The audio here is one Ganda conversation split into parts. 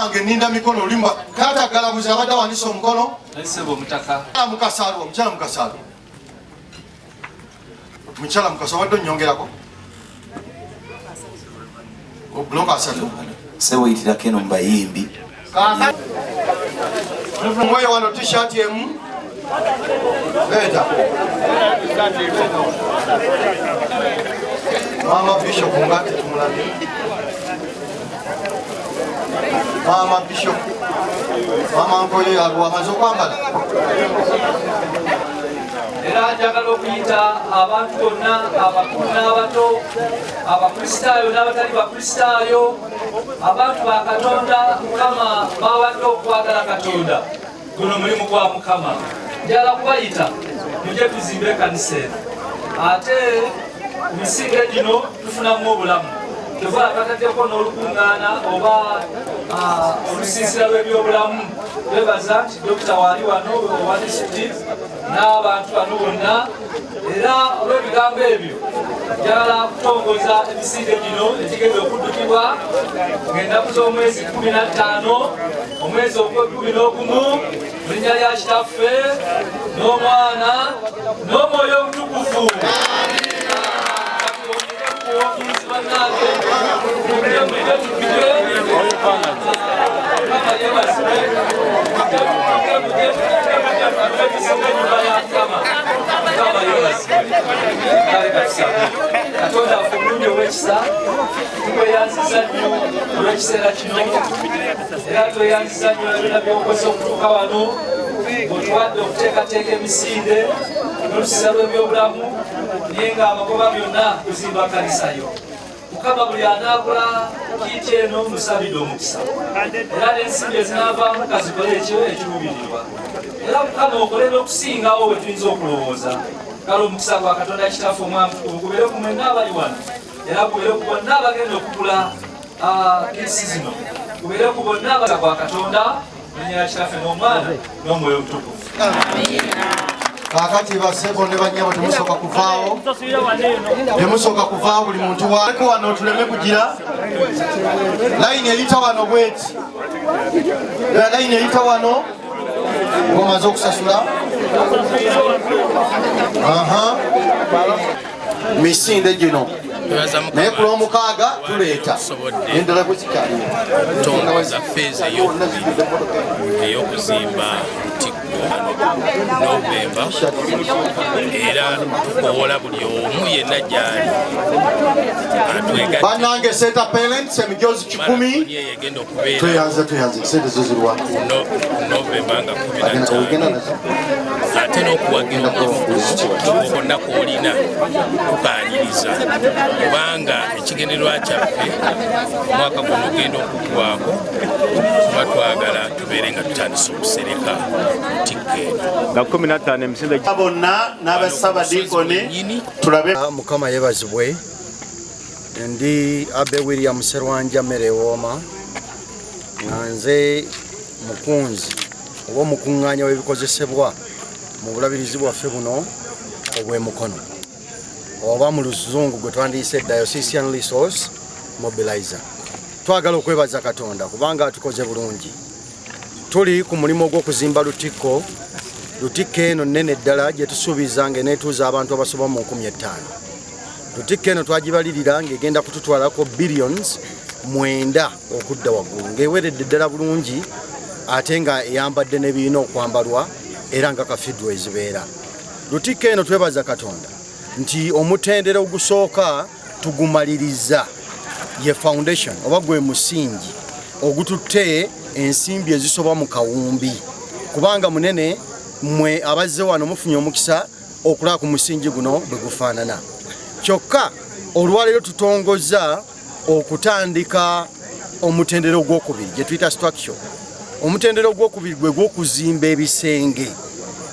Owange, ninda mikono olimba. Taata Galabuzi abadde awanise omukono. Mukasaalwa, omukyala Mukasaalwa, mukyala Mukasa, obadde onyongerako buloka 30. Sebo, yitirako eno mu bayimbi. Mwoyo wano, T-shirt emu leeta. Maama Bishop nga tetumulabye. Maama Bishop, maama Nkoyo yalwa amaze okwambala. Era njagala okuyita abantu bonna, abakulu n'abato, Abakristaayo n'abatali Bakristaayo, abantu ba Katonda Mukama bawadde okwagala Katonda. Guno mulimu gwa Mukama. Njagala kubayita mujje tuzimbe ekanisa eno, ate ku misinge gino tufunamu obulamu. Kyova kataddeko n'olukuŋŋaana oba olusiisira lw'ebyobulamu. Twebaza nti dokita waali wano owa disitulikiti n'abantu bano bonna. Era olw'ebigambo ebyo, njagala kutongoza emisinde gino egigenda okuddukibwa ng'ennaku z'omwezi 15, omwezi ogw'11, mu linnya lya Kitaffe n'Omwana n'Omwoyo Omutukuvu. Bannange, mujje mujje tupite. Mukama yeebazibwe. Mujje mujje mujje mujje mujje tuzimbe ennyumba ya Mukama. Mukama yeebazibwe. Kale katusabe. Katonda waffe omulungi ow'ekisa, tukweyanziza nnyo olw'ekiseera kino, era tweyanziza nnyo byonna by'okoze okutuuka wano ng'otuwadde okuteekateeka emisinde n'olusiisira lw'ebyobulamu, naye ng'amagoba byonna kuzimba kanisa yo. Mukama, buli anaagula kit eno musabidde omukisa, era n'ensimbi ezinaavaamu kazikole ekyo ekiruubirirwa, era Mukama okole n'okusingawo we tuyinza okulowooza. Kale omukisa gwa Katonda Kitaffe, Omwana Mutukuvu gubeere ku mwenna abali wano, era gubeere ku bonna abagenda okugula kits zino, gubeere ku bonna abasa gwa Katonda, linnya lya Kitaffe n'Omwana n'Omwoyo Omutukuvu. Kaakati basebo ne banyabo, temusooka kuvaawo, temusooka kuvaawo. Buli muntu wako wano tuleme kugira layini eyita wano bweti, layini eyita wano ng'omaze okusasula. Aha. Misinde gino, naye ku Lwomukaaga tuleeta endala bwe zikyaliwo. Kutongoza phase eyokubiri ey'okuzimba Lutikko Novemba, era tukowola buli omu yenna gyali atwegatte. Bannange, Seeta parents, emijoozi 100. Egenda okubeera Tweyanze, tweyanze. Sente zo zirwa? Novemba nga 15, ate n'okuwagira omulimu guno kwonna kwolina tukaaniriza, kubanga ekigendererwa kyaffe omwaka guno ogenda okuggwako tuba twagala tubeere nga tutandise okusereka Lutikko eno. Nga 15 emisinde. Bonna n'abasabadiikoni tulabe. Mukama yebazibwe. Ndi Abe William Serwanja Merewooma, nga nze mukunzi oba omukuŋŋaanya w'ebikozesebwa mu bulabirizi bwaffe buno obw'Emukono, oba mu Luzungu gwe twandiyise Diocesan Resource Mobilizer. Twagala okwebaza Katonda kubanga atukoze bulungi. Tuli ku mulimu ogw'okuzimba Lutikko. Lutikko eno nnene ddala gye tusuubiza ng'eneetuuza abantu abasoba mu 5000. Lutikko eno twagibalirira ng'egenda kututwalako billions 9 okudda waggulu, ng'eweredde ddala bulungi, ate nga eyambadde n'ebirina okwambalwa, era nga cathedral ezibeera. Lutikko eno, twebaza Katonda nti omutendera ogusooka tugumaliriza, ye foundation oba gwe musingi ogututte ensimbi ezisoba mu kawumbi, kubanga munene. Mmwe abazze wano mufunye omukisa okulaba ku musingi guno bwe gufaanana. Kyokka olwaleero tutongoza okutandika omutendera ogwokubiri gye tuyita structure. Omutendera ogwokubiri gwe gw'okuzimba ebisenge.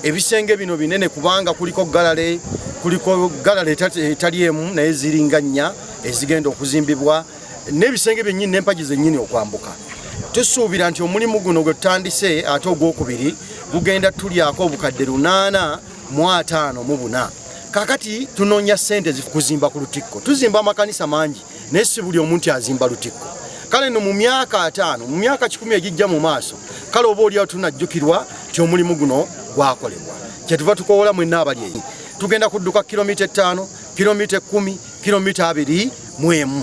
Ebisenge bino binene kubanga kuliko gallery, kuliko gallery etali emu naye ziringa nnya ezigenda okuzimbibwa, n'ebisenge byennyini n'empagi zennyini okwambuka. Tusuubira nti omulimu guno gwe tutandise ate ogwokubiri gugenda tulyako obukadde 854. Kakati tunoonya ssente kuzimba ku Lutikko. Tuzimba amakanisa mangi, naye si buli omuntu azimba Lutikko. Kale nno mu myaka 50, mu myaka 100 egijja mu maaso, kale oba oliawo tunajjukirwa nti omulimu guno gwakolebwa. Kyetuva tukoowola mwenna abali eyo. Tugenda kudduka kilomita 5, kilomita 10, kilomita 21.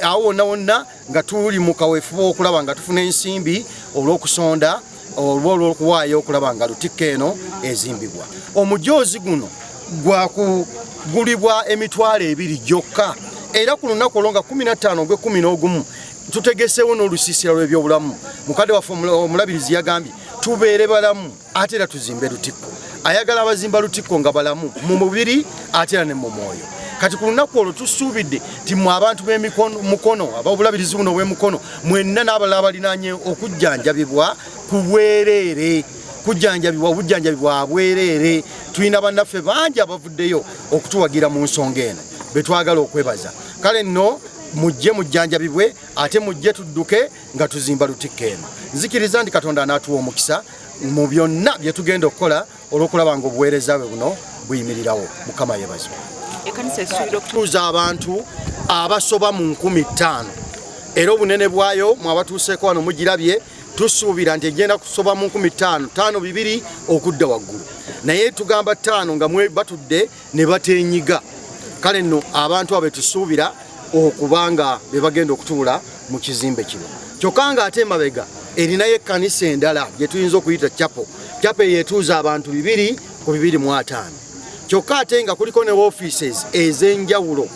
Awo wonna wonna nga tuli mu kaweefube okulaba nga tufuna ensimbi olw'okusonda oba olw'okuwaayo okulaba nga lutikko eno ezimbibwa. Omujoozi guno gwakugulibwa 20,000 gyokka, era ku lunaku olwo nga 15 ogw'ekkumi n'ogumu tutegeseewo n'olusiisira lw'ebyobulamu. Mukadde waffe omulabirizi yagambye tubeere balamu ate era tuzimbe lutikko. Ayagala abazimba lutikko nga balamu mu mubiri ate era ne mu mwoyo. Kati ku lunaku olwo tusuubidde nti mmwe abantu b'Mukono, ab'obulabirizi buno obw'Emukono mwenna n'abalala abalinaanye okujjanjabibwa ku bwereere, kujjanjabibwa obujjanjabi bwa bwereere. Tulina bannaffe bangi abavuddeyo okutuwagira mu nsonga eno be twagala okwebaza. Kale nno mujje mujjanjabibwe, ate mujje tudduke nga tuzimba lutikko eno. Nzikiriza nti Katonda anaatuwa omukisa mu byonna bye tugenda okukola olw'okulaba nga obuweereza bwe buno buyimirirawo. Mukama yeebazibwe. Ekkanisa esuubira okutuuza abantu abasoba mu 5,000, era obunene bwayo mwabatuuseeko wano mugirabye. Tusuubira nti egenda kusoba mu 5,000, 5 2 okudda waggulu, naye tugamba 5 nga mwe batudde ne batenyiga. Kale nno abantu abo betusuubira okuba nga be bagenda okutuula mu kizimbe kino. Kyokka nga ate emabega erinayo ekkanisa endala gye tuyinza okuyita chapel. Chapel yeetuuza abantu 225, kyokka ate nga kuliko ne offices ez'enjawulo.